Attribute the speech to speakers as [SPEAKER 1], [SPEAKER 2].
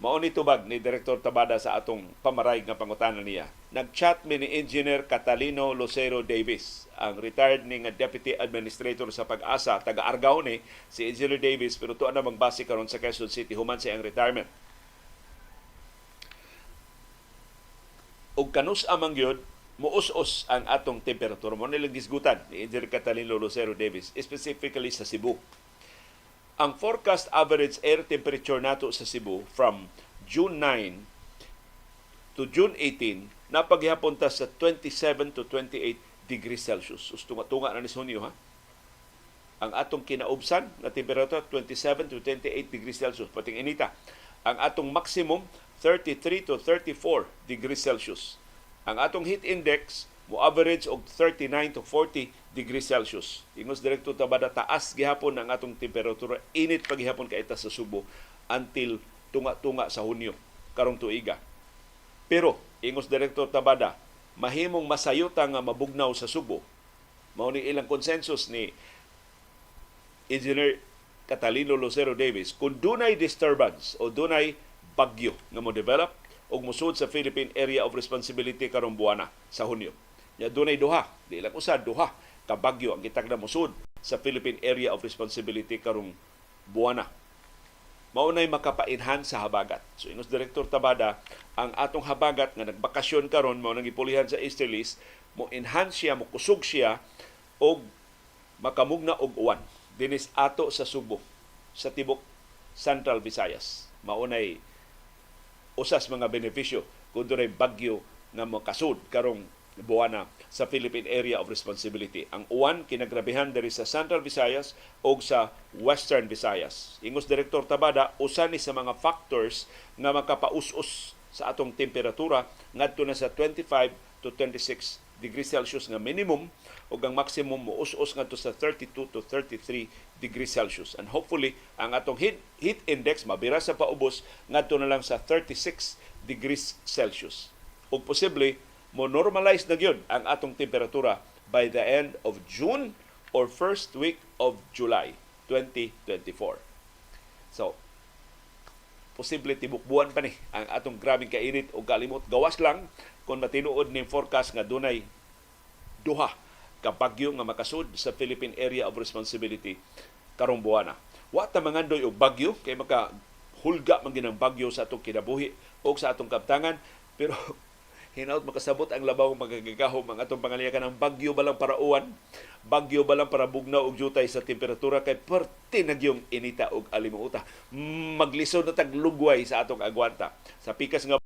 [SPEAKER 1] Mao ni tubag ni Direktor Tabada sa atong pamaray nga pangutana niya. Nag-chat mi ni Engineer Catalino Lucero Davis, ang retired ni nga Deputy Administrator sa PAGASA, taga Argao ni si Engineer Davis, pero tuwa na magbase karon sa Quezon City human sa iyang retirement. Og kanus amang gyud muus-us ang atong temperatura. Mao nilang gisgutan ni Engineer Catalino Lucero Davis, specifically sa Cebu. Ang forecast average air temperature nato sa Cebu from June 9 to June 18, napaghihapon ta sa 27 to 28 degrees Celsius. Tunga-tunga na ni Hunyo, ha. Ang atong kinaubsan na temperatura, 27 to 28 degrees Celsius, pating inita. Ang atong maximum, 33 to 34 degrees Celsius. Ang atong heat index mo average og 39 to 40 degrees Celsius. Ingos Direktor Tabada, taas gihapon ang atong temperatura, init pa gihapon kay sa Subo until tunga-tunga sa Hunyo karong tuiga. Pero ingos Direktor Tabada, mahimong masayuta nga mabugnaw sa Subo. Mao ni ilang consensus ni Engineer Catalino Lucero Davis kung dunay disturbance o dunay bagyo nga mo develop og mosud sa Philippine Area of Responsibility karong buwana sa Hunyo. Ya, dunay duha, di lang usa, duha ka bagyo ang gitagda mosud sa Philippine Area of Responsibility karong buwana. Mao nay makapa-enhance sa habagat. So ingos Direktor Tabada, ang atong habagat nga nagbakasyon karon, mao nang gipulihan sa easterlies, mo enhance siya, mo kusog siya og makamugna og uwan dinis ato sa Subo, sa tibok Central Visayas. Mao nay usas mga benepisyo kung dunay bagyo nga makasud karong buwana sa Philippine Area of Responsibility. Ang uwan kinagrabehan diri sa Central Visayas o sa Western Visayas. Ingos Direktor Tabada, usa ni sa mga factors nga makapaus-us sa atong temperatura ngadto na sa 25 to 26 degrees Celsius nga minimum ug ang maximum mo us-us ngadto sa 32 to 33 degrees Celsius. And hopefully ang atong heat index mabira sa paubos ngadto na lang sa 36 degrees Celsius. Ug posible mo normalize na gyud ang atong temperatura by the end of June or first week of July 2024. So, posible tibok buwan pa ni ang atong grabeng kainit o kalimot. Gawas lang kung matinuod ning forecast nga dunay duha ka bagyo nga makasud sa Philippine Area of Responsibility karong buwana. Wa ta mangandoy og bagyo kay maka hulga man ginang bagyo sa atong kinabuhi o sa atong kabtangan, pero hinaut makasabot ang labaw magagagahom ang atong pangaliyakan ang bagyo ba lang para uwan, bagyo ba lang para bugnaw og jutay sa temperatura, kay perti na gyung inita og alimuota. Maglisod na tag lugway sa atong agwanta. Sa pikas nga